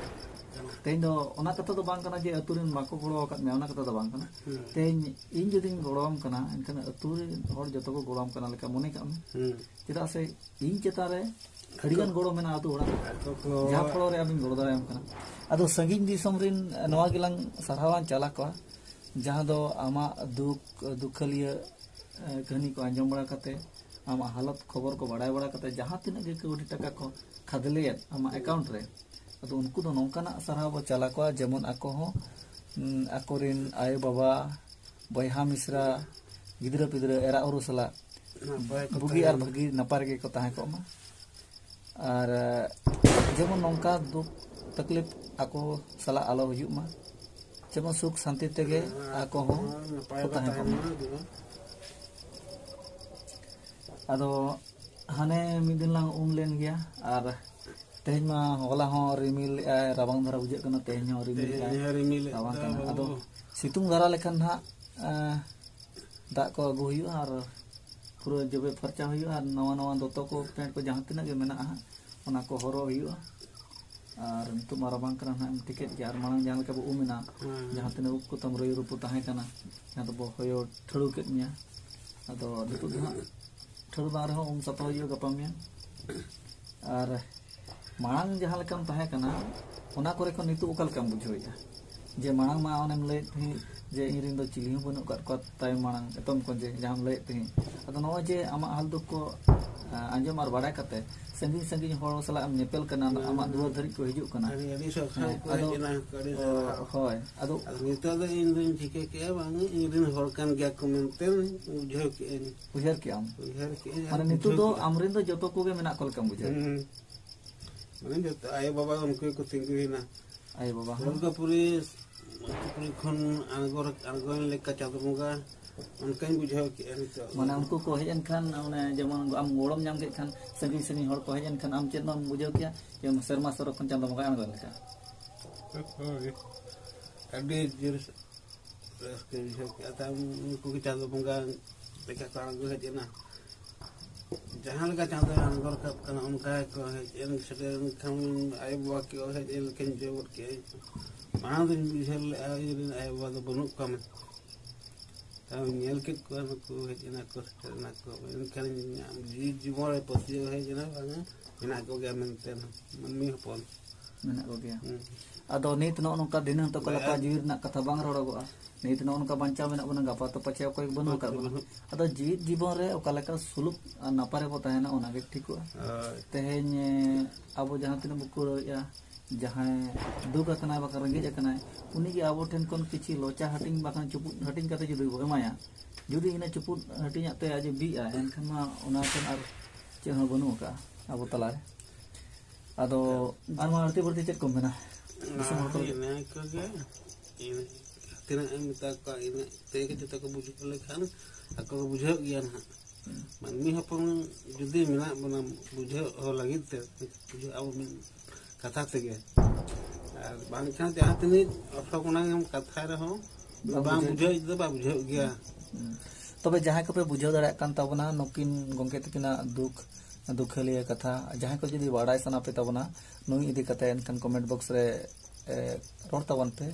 ᱛᱮᱦᱮᱧ ᱫᱚ ᱚᱱᱟ ᱠᱟᱛᱷᱟ ᱫᱚ ᱵᱟᱝ ᱠᱟᱱᱟ ᱡᱮ ᱟᱹᱛᱩ ᱨᱮᱱ ᱵᱟᱠᱚ ᱜᱚᱲᱚ ᱟᱠᱟᱫ ᱢᱮᱭᱟ, ᱚᱱᱟ ᱠᱟᱛᱷᱟ ᱫᱚ ᱵᱟᱝ ᱠᱟᱱᱟ᱾ ᱦᱩᱸ᱾ ᱛᱮᱦᱮᱧ ᱤᱧ ᱡᱩᱫᱤᱧ ᱜᱚᱲᱚᱣᱟᱢ ᱠᱟᱱᱟ, ᱮᱱᱠᱷᱟᱱ ᱟᱹᱛᱩ ᱨᱮᱱ ᱦᱚᱲ ᱡᱚᱛᱚ ᱠᱚ ᱜᱚᱲᱚᱣᱟᱢ ᱠᱟᱱᱟ ᱞᱮᱠᱟ ᱢᱚᱱᱮ ᱠᱟᱜ ᱢᱮ᱾ ᱦᱩᱸ᱾ ᱪᱮᱫᱟᱜ ᱥᱮ ᱤᱧ ᱪᱮᱛᱟᱱ ᱨᱮ ᱟᱹᱰᱤᱜᱟᱱ ᱜᱚᱲᱚ ᱢᱮᱱᱟᱜᱼᱟ ᱟᱹᱛᱩ ᱦᱚᱲᱟᱜ, ᱟᱠᱚ ᱠᱚ ᱡᱟᱦᱟᱸ ᱯᱷᱚᱞᱚ ᱨᱮ ᱟᱢᱤᱧ ᱜᱚᱲᱚ ᱫᱟᱲᱮᱭᱟᱢ ᱠᱟᱱᱟ᱾ ᱟᱫᱚ ᱥᱟᱺᱜᱤᱧ ᱫᱤᱥᱚᱢ ᱨᱮᱱ ᱱᱚᱣᱟ ᱜᱮᱞᱟᱝ ᱥᱟᱨᱦᱟᱣᱟᱱ ᱪᱟᱞᱟ ᱠᱚᱣᱟ, ᱡᱟᱦᱟᱸ ᱫᱚ ᱟᱢᱟᱜ ᱫᱩᱠ ᱫᱩᱠᱷᱟᱹᱞᱤᱭᱟᱹ, ᱮ, ᱠᱟᱹᱦᱱᱤ ᱠᱚ ᱟᱸᱡᱚᱢ ᱵᱟᱲᱟ ᱠᱟᱛᱮ, ᱟᱢᱟᱜ ᱦᱟᱞᱚᱛ ᱠᱷᱚᱵᱚᱨ ᱠᱚ ᱵᱟᱲᱟᱭ ᱵᱟᱲᱟ ᱠᱟᱛᱮ, ᱡᱟᱦᱟᱸ ᱛᱤᱱᱟᱹᱜ ᱜᱮ ᱠᱟᱹᱣᱰᱤ ᱴᱟᱠᱟ ᱠᱚ ᱠᱷᱟᱫᱽᱞᱮᱭᱮᱫ ᱟᱢᱟᱜ ᱮᱠᱟᱣᱩᱱᱴ ᱨᱮ, ᱟᱫᱚ ᱩᱱᱠᱩ ᱫᱚ ᱱᱚᱝᱠᱟᱱᱟᱜ ᱥᱟᱨᱦᱟᱣ ᱵᱚ ᱪᱟᱞᱟ ᱠᱚᱣᱟ, ᱡᱮᱢᱚᱱ ᱟᱠᱚ ᱦᱚᱸ, ᱩᱸ, ᱟᱠᱚᱨᱮᱱ ᱟᱭᱳ ᱵᱟᱵᱟ, ᱵᱚᱭᱦᱟ ᱢᱤᱥᱨᱟ, ᱜᱤᱫᱽᱨᱟᱹ ᱯᱤᱫᱽᱨᱟᱹ, ᱮᱨᱟ ᱩᱨᱩ ᱥᱟᱞᱟᱜ ᱱᱟᱯᱟᱭ ᱠᱚ ᱵᱩᱜᱤ ᱟᱨ ᱛᱟᱦᱮᱱ᱾ ᱵᱷᱟᱹᱜᱤ ᱱᱟᱯᱟᱭ ᱨᱮᱜᱮ ᱠᱚ ᱛᱟᱦᱮᱸ ᱠᱚᱜ ᱢᱟ᱾ ᱟᱨ ᱡᱮᱢᱚᱱ ᱱᱚᱝᱠᱟ ᱫᱩᱠ ᱛᱟᱠᱞᱤᱯ ᱟᱠᱚ ᱥᱟᱞᱟᱜ ᱟᱞᱚ ᱦᱩᱭᱩᱜ ᱢᱟ, ᱡᱮᱢᱚᱱ ᱥᱩᱠ ᱥᱟᱱᱛᱤ ᱛᱮᱜᱮ ᱟᱠᱚ ᱦᱚᱸ ᱱᱟᱯᱟᱭ ᱠᱚ ᱠᱚ ᱛᱟᱦᱮᱸ ᱛᱟᱦᱮᱱ ᱠᱚᱜ ᱢᱟ᱾ ᱢᱟ, ᱡᱮᱢᱚᱱ ᱟᱫᱚ ᱦᱟᱱᱮ ᱢᱤᱫ ᱫᱤᱱ ᱞᱟᱝ ᱩᱢ ᱞᱮᱱ ᱜᱮᱭᱟ, ᱟᱨ ᱛᱮᱦᱮᱧ ᱢᱟ ᱦᱚᱞᱟ ᱦᱚᱸ ᱨᱤᱢᱤᱞ ᱞᱮᱜᱼᱟᱭ, ᱨᱟᱵᱟᱝ ᱫᱷᱟᱨᱟ ᱵᱩᱡᱷᱟᱹᱜ ᱠᱟᱱᱟ, ᱛᱮᱦᱮᱧ ᱦᱚᱸ ᱨᱤᱢᱤᱞ ᱛᱮᱦᱮᱧ ᱞᱮᱜᱼᱟᱭ, ᱦᱚᱸ ᱨᱤᱢᱤᱞ ᱞᱮᱫ ᱨᱟᱵᱟᱝ ᱫᱚ ᱠᱟᱱᱟ᱾ ᱵᱟᱹᱵᱩ᱾ ᱟᱫᱚ ᱥᱤᱛᱩᱝ ᱫᱷᱟᱨᱟ ᱞᱮᱠᱷᱟᱱ ᱦᱟᱸᱜ, ᱮᱸ, ᱫᱟᱜ ᱠᱚ ᱟᱹᱜᱩ ᱦᱩᱭᱩᱜᱼᱟ ᱟᱨ ᱯᱩᱨᱟᱹ ᱡᱚᱵᱮ ᱯᱷᱟᱨᱪᱟ ᱦᱩᱭᱩᱜᱼᱟ, ᱟᱨ ᱱᱟᱣᱟ ᱱᱟᱣᱟ ᱫᱚᱛᱚ ᱠᱚ, ᱯᱮᱱᱴ ᱠᱚ, ᱡᱟᱦᱟᱸ ᱛᱤᱱᱟᱹᱜ ᱜᱮ ᱢᱮᱱᱟᱜᱼᱟ ᱦᱟᱸᱜ, ᱚᱱᱟ ᱠᱚ ᱦᱚᱨᱚᱜ ᱦᱩᱭᱩᱜᱼᱟ᱾ ᱟᱨ ᱱᱤᱛᱚᱜ ᱢᱟ ᱨᱟᱵᱟᱝ ᱠᱟᱱᱟ ᱦᱟᱸᱜ, ᱮᱢ ᱴᱷᱤᱠᱮᱫ ᱜᱮᱭᱟ᱾ ᱟᱨ ᱢᱟᱲᱟᱝ ᱡᱟᱦᱟᱸ ᱞᱮᱠᱟ ᱵᱚ ᱩᱢ ᱮᱱᱟ, ᱦᱮᱸ᱾ ᱡᱟᱦᱟᱸ ᱛᱤᱱᱟᱹᱜ ᱩᱵ ᱠᱚ ᱛᱟᱢ ᱨᱟᱹᱭᱩ ᱨᱩᱯᱩ ᱛᱟᱦᱮᱸ ᱠᱟᱱᱟ, ᱡᱟᱦᱟᱸ ᱫᱚᱵᱚ ᱦᱚᱭᱚ ᱴᱷᱟᱹᱲᱩ ᱠᱮᱫ ᱢᱮᱭᱟ, ᱟᱫᱚ ᱱᱤᱛᱚᱜ ᱫᱚ ᱦᱟᱸᱜ ᱴᱷᱟᱹᱲᱩ ᱵᱟᱝ ᱨᱮᱦᱚᱸ ᱩᱢ ᱥᱟᱯᱷᱟ ᱦᱩᱭᱩᱜᱼᱟ ᱜᱟᱯᱟ ᱢᱮᱭᱟᱝ᱾ ᱟᱨ ᱢᱟᱲᱟᱝ ᱡᱟᱦᱟᱸ ᱞᱮᱠᱟᱢ ᱛᱟᱦᱮᱸ ᱠᱟᱱᱟ, ᱚᱱᱟ ᱠᱚᱨᱮ ᱠᱷᱚᱱ ᱱᱤᱛᱚᱜ ᱚᱠᱟ ᱞᱮᱠᱟᱢ ᱵᱩᱡᱷᱟᱹᱣᱮᱫᱼᱟ? ᱡᱮ ᱢᱟᱲᱟᱝ ᱢᱟ ᱚᱱᱮᱢ ᱞᱟᱹᱭᱮᱫ ᱛᱟᱦᱮᱸᱫ ᱡᱮ ᱤᱧ ᱨᱮᱱ ᱫᱚ ᱪᱤᱞᱤ ᱦᱚᱸ ᱵᱟᱹᱱᱩᱜ ᱟᱠᱟᱫ ᱠᱚᱣᱟ ᱛᱟᱭᱚᱢ ᱢᱟᱲᱟᱝ, ᱮᱛᱚᱢ ᱠᱚᱸᱡᱮ, ᱡᱟᱦᱟᱸᱢ ᱞᱟᱹᱭᱮᱫ ᱛᱟᱦᱮᱸᱫ᱾ ᱟᱫᱚ ᱱᱚᱜᱼᱚᱭ ᱡᱮ ᱟᱢᱟᱜ ᱦᱟᱞ ᱫᱩᱠ ᱠᱚ, ᱟ, ᱟᱸᱡᱚᱢ ᱟᱨ ᱵᱟᱲᱟᱭ ᱠᱟᱛᱮ ᱥᱟᱺᱜᱤᱧ ᱥᱟᱺᱜᱤᱧ ᱦᱚᱲ ᱥᱟᱞᱟᱜ ᱮᱢ ᱧᱮᱯᱮᱞ ᱠᱟᱱᱟ, ᱦᱮᱸ᱾ ᱟᱢᱟᱜ ᱫᱩᱣᱟᱹᱨ ᱫᱷᱟᱹᱨᱤᱡ ᱠᱚ ᱦᱤᱡᱩᱜ ᱠᱟᱱᱟ᱾ ᱟᱹᱰᱤ, ᱟᱹᱰᱤ ᱥᱚᱠᱷᱟᱞ ᱦᱮᱸ, ᱠᱚ ᱦᱮᱡ ᱟᱫᱚ, ᱮᱱᱟ, ᱟᱹᱰᱤ ᱚ, ᱥᱚᱠᱷᱟᱞ᱾ ᱦᱳᱭ, ᱟᱫᱚ ᱟᱫᱚ ᱱᱤᱛᱚᱜ ᱫᱚ ᱤᱧ ᱫᱩᱧ ᱴᱷᱤᱠᱟᱹ ᱠᱮᱜᱼᱟ, ᱵᱟᱝ, ᱤᱧ ᱨᱮᱱ ᱦᱚᱲ ᱠᱟᱱ ᱜᱮᱭᱟ ᱠᱚ ᱢᱮᱱᱛᱮ ᱵᱩᱡᱷᱟᱹᱣ ᱠᱮᱜᱼᱟᱹᱧ᱾ ᱩᱭᱦᱟᱹᱨ ᱠᱮᱜᱼᱟᱢ? ᱩᱭᱦᱟᱹᱨ ᱠᱮᱜᱼᱟᱹᱧ ᱟᱨ ᱢᱟᱱᱮ ᱱᱤᱛᱚᱜ ᱵᱩᱡᱷᱟᱹᱣ ᱫᱚ ᱠᱮᱜᱼᱟ᱾ ᱟᱢ ᱨᱮᱱ ᱫᱚ ᱡᱚᱛᱚ ᱠᱚᱜᱮ ᱢᱮᱱᱟᱜ ᱠᱚ ᱞᱮᱠᱟᱢ ᱵᱩᱡᱷᱟᱹᱣ ᱠᱮᱜᱼᱟ? ᱦᱩᱸ᱾ ᱢᱟᱱᱮ ᱡᱚᱛᱚ ᱟᱭᱳ ᱵᱟᱵᱟ ᱩᱱᱠᱩ ᱜᱮᱠᱚ ᱛᱤᱸᱜᱩᱭᱮᱱᱟ᱾ ᱟᱭᱳ ᱵᱟᱵᱟ ᱦᱚᱸ? ᱫᱩᱨᱜᱟᱯᱩᱨᱤ, ᱫᱩᱨᱜᱟᱯᱩᱨᱤ ᱠᱷᱚᱱ ᱟᱬᱜᱚ ᱨᱟ-, ᱟᱬᱜᱚᱭᱮᱱ ᱞᱮᱠᱟ ᱪᱟᱸᱫᱚ ᱵᱚᱸᱜᱟ, ᱚᱱᱠᱟᱧ ᱵᱩᱡᱷᱟᱹᱣ ᱠᱮᱜᱼᱟ ᱱᱤᱛᱚᱜ ᱫᱚ᱾ ᱢᱟᱱᱮ ᱩᱱᱠᱩ ᱠᱚ ᱦᱮᱡ ᱮᱱ ᱠᱷᱟᱱ, ᱚᱱᱮ ᱡᱮᱢᱚᱱ ᱟᱢ ᱜᱚᱲᱚᱢ ᱧᱟᱢ ᱠᱮᱫ ᱠᱷᱟᱱ, ᱥᱟᱺᱜᱤᱧ ᱥᱟᱺᱜᱤᱧ ᱦᱚᱲ ᱠᱚ ᱦᱮᱡ ᱮᱱ ᱠᱷᱟᱱ, ᱟᱢ ᱪᱮᱫ ᱵᱟᱢ ᱵᱩᱡᱷᱟᱹᱣ ᱠᱮᱭᱟ ᱡᱮ ᱥᱮᱨᱢᱟ ᱥᱚᱨᱚᱜ ᱠᱷᱚᱱ ᱪᱟᱸᱫᱚ ᱵᱚᱸᱜᱟᱭ ᱟᱬᱜᱚᱭᱮᱱ ᱞᱮᱠᱟ? ᱦᱳᱭ, ᱟᱹᱰᱤ ᱡᱳᱨ ᱨᱟᱹᱥᱠᱟᱹᱧ ᱵᱩᱡᱷᱟᱹᱣ ᱠᱮᱜᱼᱟ᱾ ᱛᱟᱭᱚᱢ ᱩᱱᱠᱩ ᱜᱮ ᱪᱟᱸᱫᱚ ᱵᱚᱸᱜᱟ ᱞᱮᱠᱟ ᱠᱚ ᱟᱬᱜᱚ ᱦᱮᱡ ᱮᱱᱟ᱾ ᱡᱟᱦᱟᱸ ᱞᱮᱠᱟ ᱪᱟᱸᱫᱚᱭ ᱟᱬᱜᱚ ᱨᱟᱠᱟᱵ ᱠᱟᱱᱟ, ᱚᱱᱠᱟ ᱜᱮᱠᱚ ᱦᱮᱡ ᱮᱱ ᱥᱮᱴᱮᱨ ᱮᱱ ᱠᱷᱟᱱ, ᱟᱭᱳ ᱵᱟᱵᱟ ᱠᱚ ᱦᱮᱡ ᱮᱱ ᱞᱮᱠᱟᱧ ᱵᱩᱡᱷᱟᱹᱣ ᱜᱚᱫ ᱠᱮᱜᱼᱟ᱾ ᱢᱟᱲᱟᱝ ᱫᱚᱧ ᱵᱩᱡᱷᱟᱹᱣ ᱞᱮᱜᱼᱟ, ᱤᱧ ᱨᱮᱱ ᱟᱭᱳ ᱵᱟᱵᱟ ᱫᱚ ᱵᱟᱹᱱᱩᱜ ᱠᱚᱣᱟ ᱢᱮᱱᱛᱮ᱾ ᱛᱟᱭᱚᱢ ᱧᱮᱞ ᱠᱮᱫ ᱠᱚᱣᱟ, ᱱᱩᱠᱩ ᱦᱮᱡ ᱮᱱᱟ ᱠᱚ, ᱥᱮᱴᱮᱨ ᱮᱱᱟ ᱠᱚ᱾ ᱮᱱᱠᱷᱟᱱ ᱤᱧᱟᱹᱜ ᱡᱤᱣᱤ ᱡᱤᱵᱚᱱ ᱨᱮ ᱯᱟᱹᱛᱭᱟᱹᱣ ᱦᱮᱡ ᱮᱱᱟ, ᱵᱟᱝᱟ, ᱢᱮᱱᱟᱜ ᱠᱚᱜᱮᱭᱟ ᱢᱮᱱᱛᱮ ᱢᱟᱹᱱᱢᱤ ᱦᱚᱯᱚᱱ᱾ ᱢᱮᱱᱟᱜ ᱠᱚᱜᱮᱭᱟ᱾ ᱦᱩᱸ᱾ ᱟᱫᱚ ᱱᱤᱛ ᱱᱚᱜᱼᱚ ᱱᱚᱝᱠᱟ ᱫᱷᱤᱱᱟᱹᱝ ᱛᱚᱠᱚ ᱵᱟᱭ ᱞᱟᱯᱟ ᱡᱤᱣᱤ ᱨᱮᱱᱟᱜ ᱠᱟᱛᱷᱟ ᱵᱟᱝ ᱨᱚᱲᱚᱜᱚᱜᱼᱟ᱾ ᱱᱤᱛ ᱱᱚᱜᱼᱚ ᱱᱚᱝᱠᱟ ᱵᱟᱧᱪᱟᱣ ᱢᱮᱱᱟᱜ ᱵᱚᱱᱟ, ᱜᱟᱯᱟ ᱛᱚ ᱯᱟᱪᱷᱮ ᱚᱠᱚᱭ ᱜᱮ ᱵᱟᱹᱱᱩᱜ ᱟᱠᱟᱫ ᱵᱚᱱᱟ᱾ ᱵᱟᱹᱱᱩᱜ᱾ ᱟᱫᱚ ᱡᱤᱣᱤᱫ ᱡᱤᱵᱚᱱ ᱨᱮ ᱚᱠᱟ ᱞᱮᱠᱟ ᱥᱩᱞᱩᱠ ᱟᱨ ᱱᱟᱯᱟᱭ ᱨᱮᱵᱚ ᱛᱟᱦᱮᱱᱟ, ᱚᱱᱟ ᱜᱮ ᱴᱷᱤᱠᱚᱜᱼᱟ᱾ ᱦᱳᱭ᱾ ᱛᱮᱦᱮᱧ, ᱮ, ᱟᱵᱚ ᱡᱟᱦᱟᱸ ᱛᱤᱱᱟᱹᱜ ᱵᱚ ᱠᱩᱲᱟᱹᱣᱮᱫᱼᱟ, ᱡᱟᱦᱟᱸᱭ ᱫᱩᱠ ᱟᱠᱟᱱᱟᱭ ᱵᱟᱠᱷᱟᱱ ᱨᱮᱸᱜᱮᱡ ᱟᱠᱟᱱᱟᱭ, ᱩᱱᱤ ᱜᱮ ᱟᱵᱚ ᱴᱷᱮᱱ ᱠᱷᱚᱱ ᱠᱤᱪᱷᱤ ᱞᱚᱪᱟ ᱦᱟᱹᱴᱤᱧ ᱵᱟᱠᱷᱟᱱ ᱪᱩᱯᱩᱫ ᱦᱟᱹᱴᱤᱧ ᱠᱟᱛᱮ ᱡᱩᱫᱤ ᱵᱚ ᱮᱢᱟᱭᱟ, ᱡᱩᱫᱤ ᱤᱱᱟᱹ ᱪᱩᱯᱩᱫ ᱦᱟᱹᱴᱤᱧᱟᱜ ᱛᱮ ᱟᱡ ᱮ ᱵᱤᱜᱼᱟ, ᱮᱱᱠᱷᱟᱱ ᱢᱟ ᱚᱱᱟ ᱠᱷᱚᱱ ᱟᱨ ᱪᱮᱫ ᱦᱚᱸ ᱵᱟᱹᱱᱩᱜ ᱟᱠᱟᱫᱼᱟ ᱟᱵᱚ ᱛᱟᱞᱟᱨᱮ᱾ ᱟᱫᱚ ᱟᱨ ᱢᱟ ᱟᱹᱲᱛᱤ ᱵᱟᱹᱲᱛᱤ ᱪᱮᱫ ᱠᱚᱢ ᱢᱮᱱᱟ? ᱫᱤᱥᱚᱢ ᱦᱚᱲ ᱠᱚ ᱞᱟᱹᱜᱤᱫ᱾ ᱤᱱᱟᱹ ᱠᱚᱜᱮ᱾ ᱤᱱᱟᱹ ᱛᱤᱱᱟᱹᱜ ᱮᱢ ᱢᱮᱛᱟ ᱠᱚᱣᱟ, ᱤᱱᱟᱹᱜ ᱛᱮᱜᱮ ᱡᱚᱛᱚ ᱠᱚ ᱵᱩᱡᱷᱟᱹᱣ ᱞᱮᱠᱷᱟᱱ ᱟᱠᱚ ᱠᱚ ᱵᱩᱡᱷᱟᱹᱣ ᱜᱮᱭᱟ ᱱᱟᱦᱟᱜ᱾ ᱢᱟᱹᱱᱢᱤ ᱦᱚᱯᱚᱱ ᱡᱩᱫᱤ ᱢᱮᱱᱟᱜ ᱵᱚᱱᱟ ᱵᱩᱡᱷᱟᱹᱣ ᱦᱚᱸ ᱞᱟᱹᱜᱤᱫ ᱛᱮ, ᱵᱩᱡᱷᱟᱹᱜ ᱟᱵᱚ ᱢᱤᱫ ᱠᱟᱛᱷᱟ ᱛᱮᱜᱮ᱾ ᱟᱨ ᱵᱟᱝᱠᱷᱟᱱ ᱡᱟᱦᱟᱸ ᱛᱤᱱᱟᱹᱜ ᱚᱴᱷᱨᱚ ᱠᱷᱚᱱᱟᱜ ᱮᱢ ᱠᱟᱛᱷᱟ ᱨᱮᱦᱚᱸ ᱵᱟᱝ ᱵᱩᱡᱷᱟᱹᱣ ᱫᱚ ᱵᱟᱝ ᱵᱩᱡᱷᱟᱹᱜ ᱜᱮᱭᱟ᱾ ᱛᱚᱵᱮ ᱡᱟᱦᱟᱸᱭ ᱠᱚᱯᱮ ᱵᱩᱡᱷᱟᱹᱣ ᱫᱟᱲᱮᱭᱟᱜ ᱠᱟᱱ ᱛᱟᱵᱚᱱᱟ ᱱᱩᱠᱤᱱ ᱜᱚᱢᱠᱮ ᱛᱟᱹᱠᱤᱱᱟᱜ ᱫᱩᱠ ᱫᱩᱠᱷᱟᱹᱞᱤᱭᱟᱹ ᱠᱟᱛᱷᱟ, ᱡᱟᱦᱟᱸᱭ ᱠᱚ ᱡᱩᱫᱤ ᱵᱟᱲᱟᱭ ᱥᱟᱱᱟ ᱯᱮ ᱛᱟᱵᱚᱱᱟ ᱱᱩᱭ ᱤᱫᱤ ᱠᱟᱛᱮ, ᱮᱱᱠᱷᱟᱱ comment box ᱨᱮ ᱮ, ᱨᱚᱲ ᱛᱟᱵᱚᱱ ᱯᱮ᱾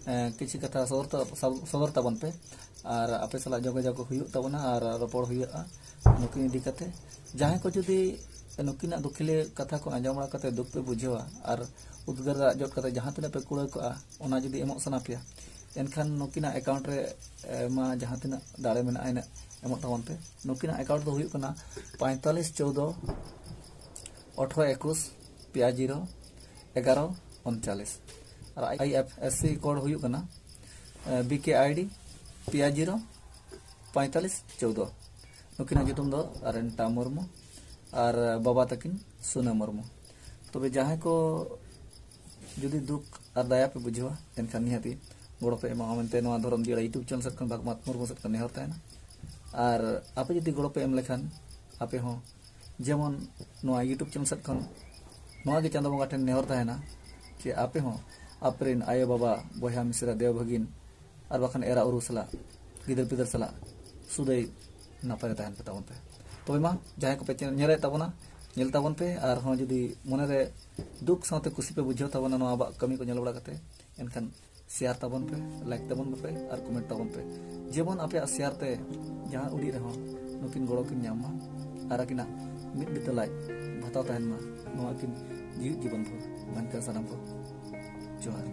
ᱮ, ᱠᱤᱪᱷᱩ ᱠᱟᱛᱷᱟ ᱥᱚᱫᱚᱨ ᱛᱟ- ᱥᱚ- ᱥᱚᱫᱚᱨ ᱛᱟᱵᱚᱱ ᱯᱮ᱾ ᱟᱨ ᱟᱯᱮ ᱥᱟᱞᱟᱜ ᱡᱳᱜᱟᱡᱳᱜᱽ ᱦᱩᱭᱩᱜ ᱛᱟᱵᱚᱱᱟ ᱟᱨ ᱨᱚᱯᱚᱲ ᱦᱩᱭᱩᱜᱼᱟ ᱱᱩᱠᱤᱱ ᱤᱫᱤ ᱠᱟᱛᱮ᱾ ᱡᱟᱦᱟᱸᱭ ᱠᱚ ᱡᱩᱫᱤ ᱱᱩᱠᱤᱱᱟᱜ ᱫᱩᱠᱷᱟᱹᱞᱤᱭᱟᱹ ᱠᱟᱛᱷᱟ ᱠᱚ ᱟᱸᱡᱚᱢ ᱵᱟᱲᱟ ᱠᱟᱛᱮ ᱫᱩᱠ ᱯᱮ ᱵᱩᱡᱷᱟᱹᱣᱟ ᱟᱨ ᱩᱫᱽᱜᱟᱹᱨ ᱫᱟᱜ ᱡᱚᱫ ᱠᱟᱛᱮ ᱡᱟᱦᱟᱸ ᱛᱤᱱᱟᱹᱜ ᱯᱮ ᱠᱩᱲᱟᱹᱣ ᱠᱟᱜᱼᱟ, ᱚᱱᱟ ᱡᱩᱫᱤ ᱮᱢᱚᱜ ᱥᱟᱱᱟ ᱯᱮᱭᱟ, ᱮᱱᱠᱷᱟᱱ ᱱᱩᱠᱤᱱᱟᱜ account ᱨᱮ ᱮ, ᱢᱟ ᱡᱟᱦᱟᱸ ᱛᱤᱱᱟᱹᱜ ᱫᱟᱲᱮ ᱢᱮᱱᱟᱜᱼᱟ ᱤᱱᱟᱹᱜ ᱮᱢᱚᱜ ᱛᱟᱵᱚᱱ ᱯᱮ᱾ ᱱᱩᱠᱤᱱᱟᱜ account ᱫᱚ ᱦᱩᱭᱩᱜ ᱠᱟᱱᱟ ᱯᱚᱸᱭᱛᱟᱞᱤᱥ ᱪᱳᱫᱚ ᱟᱴᱷᱨᱚ ᱮᱠᱩᱥ ᱯᱮᱭᱟ ᱡᱤᱨᱳ ᱮᱜᱟᱨᱚ ᱩᱱᱪᱟᱞᱤᱥ᱾ ᱟᱨ IFSC code ᱦᱩᱭᱩᱜ ᱠᱟᱱᱟ ᱵᱤ ᱠᱮ ᱟᱭ ᱰᱤ ᱯᱮᱭᱟ ᱡᱤᱨᱳ ᱯᱚᱸᱭᱛᱟᱞᱤᱥ ᱪᱳᱫᱚ᱾ ᱱᱩᱠᱤᱱᱟᱜ ᱧᱩᱛᱩᱢ ᱫᱚ ᱨᱮᱱᱴᱟ ᱢᱩᱨᱢᱩ ᱟᱨ ᱵᱟᱵᱟ ᱛᱟᱹᱠᱤᱱ ᱥᱩᱱᱟᱹ ᱢᱩᱨᱢᱩ᱾ ᱛᱚᱵᱮ ᱡᱟᱦᱟᱸᱭ ᱠᱚ ᱡᱩᱫᱤ ᱫᱩᱠ ᱟᱨ ᱫᱟᱭᱟ ᱯᱮ ᱵᱩᱡᱷᱟᱹᱣᱟ, ᱮᱱᱠᱷᱟᱱ ᱱᱤᱦᱟᱹᱛᱤ ᱜᱚᱲᱚ ᱯᱮ ᱮᱢᱟᱣᱟ ᱢᱮᱱᱛᱮ ᱱᱚᱣᱟ ᱫᱷᱚᱨᱚᱢ ᱡᱤᱭᱟᱹᱲᱟ YouTube channel ᱥᱮᱫ ᱠᱷᱚᱱ ᱵᱷᱟᱜᱽᱢᱟᱛ ᱢᱩᱨᱢᱩ ᱥᱮᱫ ᱠᱷᱚᱱ ᱱᱮᱦᱚᱨ ᱛᱟᱦᱮᱱᱟ᱾ ᱟᱨ ᱟᱯᱮ ᱡᱩᱫᱤ ᱜᱚᱲᱚ ᱯᱮ ᱮᱢ ᱞᱮᱠᱷᱟᱱ, ᱟᱯᱮ ᱦᱚᱸ ᱡᱮᱢᱚᱱ ᱱᱚᱣᱟ YouTube channel ᱥᱮᱫ ᱠᱷᱚᱱ ᱱᱚᱣᱟ ᱜᱮ ᱪᱟᱸᱫᱚ ᱵᱚᱸᱜᱟ ᱴᱷᱮᱱ ᱱᱮᱦᱚᱨ ᱛᱟᱦᱮᱱᱟ ᱡᱮ ᱟᱯᱮ ᱦᱚᱸ ᱟᱯᱮᱨᱮᱱ ᱟᱭᱳ ᱵᱟᱵᱟ, ᱵᱚᱭᱦᱟ ᱢᱤᱥᱨᱟ, ᱫᱮᱣ ᱵᱷᱟᱹᱜᱤᱱ ᱟᱨ ᱵᱟᱠᱷᱟᱱ ᱮᱨᱟ ᱩᱨᱩ ᱥᱟᱞᱟᱜ, ᱜᱤᱫᱟᱹᱨ ᱯᱤᱫᱟᱹᱨ ᱥᱟᱞᱟᱜ ᱥᱩᱫᱟᱹᱭ ᱱᱟᱯᱟᱭ ᱨᱮ ᱛᱟᱦᱮᱱ ᱯᱮ ᱛᱟᱵᱚᱱ ᱯᱮ᱾ ᱛᱚᱵᱮ ᱢᱟ ᱡᱟᱦᱟᱸᱭ ᱠᱚᱯᱮ ᱧᱮᱞᱮᱫ ᱛᱟᱵᱚᱱᱟ, ᱧᱮᱞ ᱛᱟᱵᱚᱱ ᱯᱮ, ᱟᱨᱦᱚᱸ ᱡᱩᱫᱤ ᱢᱚᱱᱮᱨᱮ ᱫᱩᱠ ᱥᱟᱶᱛᱮ ᱠᱩᱥᱤ ᱯᱮ ᱵᱩᱡᱷᱟᱹᱣ ᱛᱟᱵᱚᱱᱟ ᱱᱚᱣᱟ ᱟᱵᱚᱣᱟᱜ ᱠᱟᱹᱢᱤ ᱠᱚ ᱧᱮᱞ ᱵᱟᱲᱟ ᱠᱟᱛᱮ, ᱮᱱᱠᱷᱟᱱ share ᱛᱟᱵᱚᱱ ᱯᱮ, like ᱛᱟᱵᱚᱱ ᱯᱮ ᱟᱨ comment ᱛᱟᱵᱚᱱ ᱯᱮ, ᱡᱮᱢᱚᱱ ᱟᱯᱮᱭᱟᱜ share ᱛᱮ ᱡᱟᱦᱟᱸ ᱩᱰᱤᱡ ᱨᱮᱦᱚᱸ ᱱᱩᱠᱤᱱ ᱜᱚᱲᱚ ᱠᱤᱱ ᱧᱟᱢ ᱢᱟ ᱟᱨ ᱟᱹᱠᱤᱱᱟᱜ ᱢᱤᱫ ᱵᱤᱛᱟᱹ ᱞᱟᱡ ᱵᱷᱟᱛᱟᱣ ᱛᱟᱦᱮᱱ ᱢᱟ, ᱱᱚᱣᱟ ᱠᱤᱱ ᱡᱤᱣᱤᱫ ᱡᱤᱵᱚᱱ ᱵᱷᱳᱨ᱾ ᱢᱮᱱᱠᱷᱟᱱ ᱥᱟᱱᱟᱢ ᱠᱚ ᱡᱚᱦᱟᱨ᱾